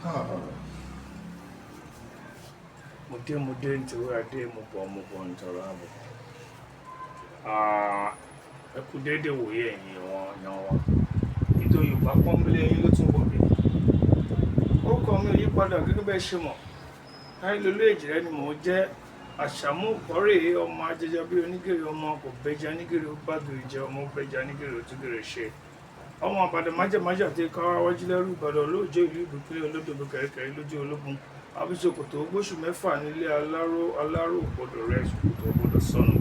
Ah. Mo dé, mo dé nítorí adé, mo bọ̀, mo bọ̀ nítorí àbọ̀. Ah, ẹ kú déédé wòye ẹ̀yin wọn yan wa. Ètò Yorùbá pọ́nbélé yín ló tún wọ̀ mí. Orúkọ mi ò yí padà gẹ́gẹ́ bẹ́ẹ̀ ṣe mọ̀. Táyélólú Èjìrẹ́ ni mò ń jẹ́. Àṣàmú Ìkọ́rè ọmọ ajẹjẹ bí onígèrè, ọmọ kò bẹja nígèrè ó bá gèrè jẹ, ọmọ bẹja nígèrè ó tún gèrè ṣe. Ọmọ Ìbàdàn májàmájà tí káwá wájú lẹ́rú, Ìbàdàn olóòjó ìlú ìbíkúlẹ̀ olódòdó kẹ̀rẹ̀kẹ̀rẹ̀ lójú ológun. Àbíṣokòtò gbóṣù mẹ́fà nílé aláró, aláró ò gbọdọ̀ rẹ̀, ṣòkòtò ò gbọdọ̀ sọnù.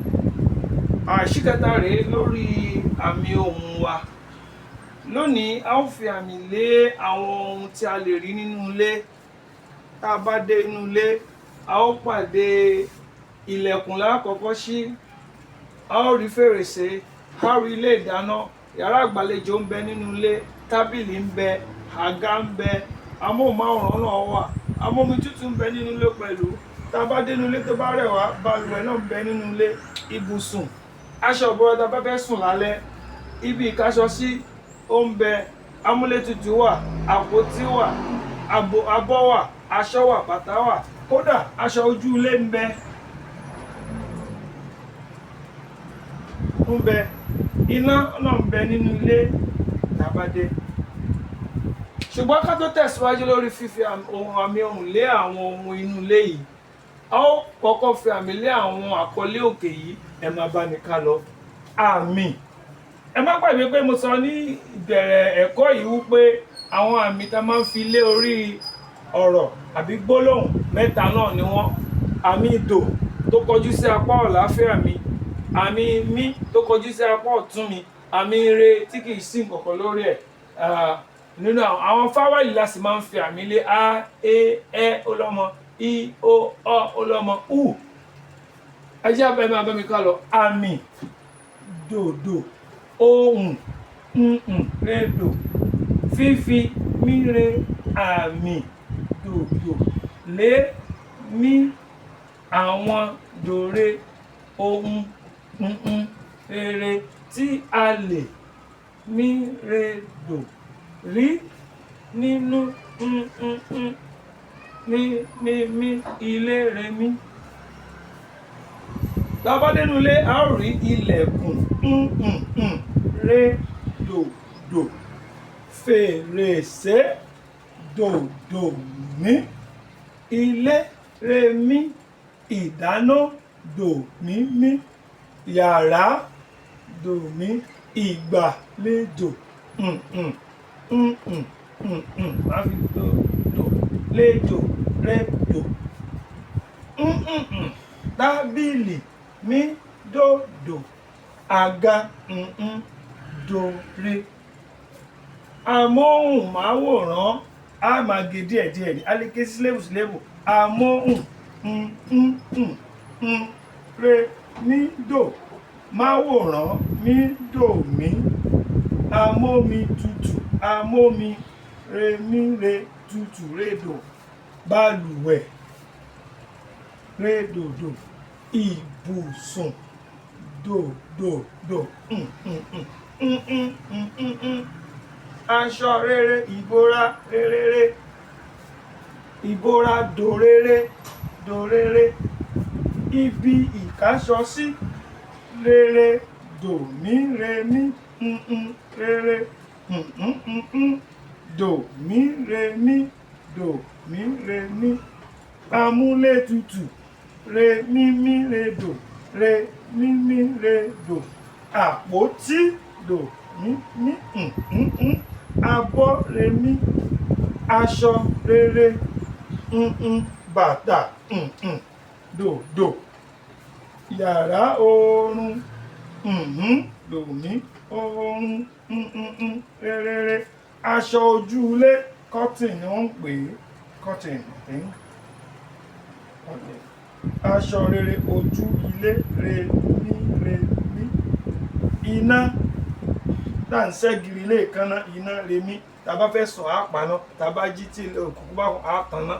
Àṣìkẹta rèé lórí àmì ohùn wa. Lónìí, a ó fi àmì lé àwọn ohun tí a lè rí nínú ilé. Tá a bá dé inú ilé, a ó pàdé ilẹ̀kùn lákọ̀ọ́kọ́ sí, a ó rí fèrèsé, a ó rí ilé ìdáná, yàrá ìgbàlejò ń bẹ nínú ilé, tábìlì ń bẹ, àga ń bẹ, amóhùnmáwòrán náà wà, amómi tútù ń bẹ nínú ilé pẹ̀lú. Tá a bá dé inú ilé tó bá rẹ̀ wá, balùwẹ̀ náà ń bẹ nínú ilé, ibùsùn, aṣọ ìbora tá a bá fẹ́ sùn lálẹ́, ibi ìkáṣọsí ó ń bẹ, amúlétutù wà, àpótí wà, abọ́ wà, aṣọ wà, bàtà wà, kódà aṣọ ojú ilé ń bẹ. Ń bẹ, iná náà ń bẹ nínú ilé tá a bá dé. Ṣùgbọ́n ká tó tẹ̀síwájú lórí fífi ohun àmì ohùn lé àwọn ohun inú ilé yìí, a ó kọ́kọ́ fi àmì lé àwọn àkọlé òkè yìí. Ẹ máa bá ní ká lọ. Àmì. Ẹ má gbàgbé pé mo sọ ní ìbẹ̀rẹ̀ ẹ̀kọ́ yìí wípé àwọn àmì tá a máa ń fi lé orí ọ̀rọ̀ àbí gbólóhùn mẹ́ta náà ni wọ́n. Àmì dò tó kọjú sí apá àlàáfíà mi, àmì mí tó kọjú sí apá ọ̀tún mi, àmì re tí kì í sí nǹkankan lórí ẹ̀. Nínú àwọn fáwẹ́lì la sì máa ń fi àmì lé a, e, ẹ ọlọ́mọ, i, o, ọ ọlọ́mọ, u. Ẹ jẹ́ abẹ́ máa bá mi ká lọ. Àmì dòdò, ohùn nǹ rédò, fífi míre àmì dòdò lé mí àwọn dòre ohun nǹ rere tí a lè míredò rí nínú nǹ mí mí mí ilé re mí. Tá a bá dénú ilé, a ó rí ilẹ̀kùn nǹ re dòdò, fèrèsé dòdò mí, ilé re mí, ìdáná dò mí mí, yàrá dò mí, ìgbàlejò nǹ nǹ nǹ máa fi dò dò lejò re dò nǹ tábìlì mí dòdò, àga nǹ dòre. Amóhùnmáwòrán a máa gé díẹ̀díẹ̀ ní alẹ́ sílébù sílébù. Amóhùn nǹ nǹ re mí dò, máwòrán mí dò mí, amómi tutù, amómi re mí re tutù rédò, balùwẹ̀ rédòdò, ibùsùn dòdòdò nǹ nǹ nǹ nǹ, aṣọ rere, ìbora rere, ìbora dòrere dòrere, ibi ìkáṣọsí rere dò mí re mí nǹ rere nǹ nǹ dò mí re mí dò mí re mí, amúlétutù re mí mí re dò re mí mí re dò, àpótí dò mí mí nǹ nǹ, abọ́ re mí, aṣọ rere nǹ, bàtà nǹ dòdò, yàrá oorun nǹ dò mí oorun nǹ rere, aṣọ ojú ilé curtain ni wọ́n ń pè é, curtain I think, curtain, aṣọ rere ojú ilé re mí re mí, iná tá à ń ṣẹ́giri ilé ìkànnà, iná re mí, tá a bá fẹ́ sùn á paná, tá a bá jí tí òkùnkùn bá kùn á tanná.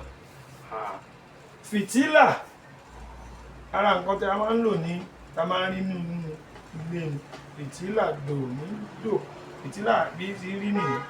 Fìtílà ara nǹkan tí a máa ń lò ní tá a máa ń rí nínú ilé ni fìtílà dò mí dò, fìtílà bí ti rí nìyẹn.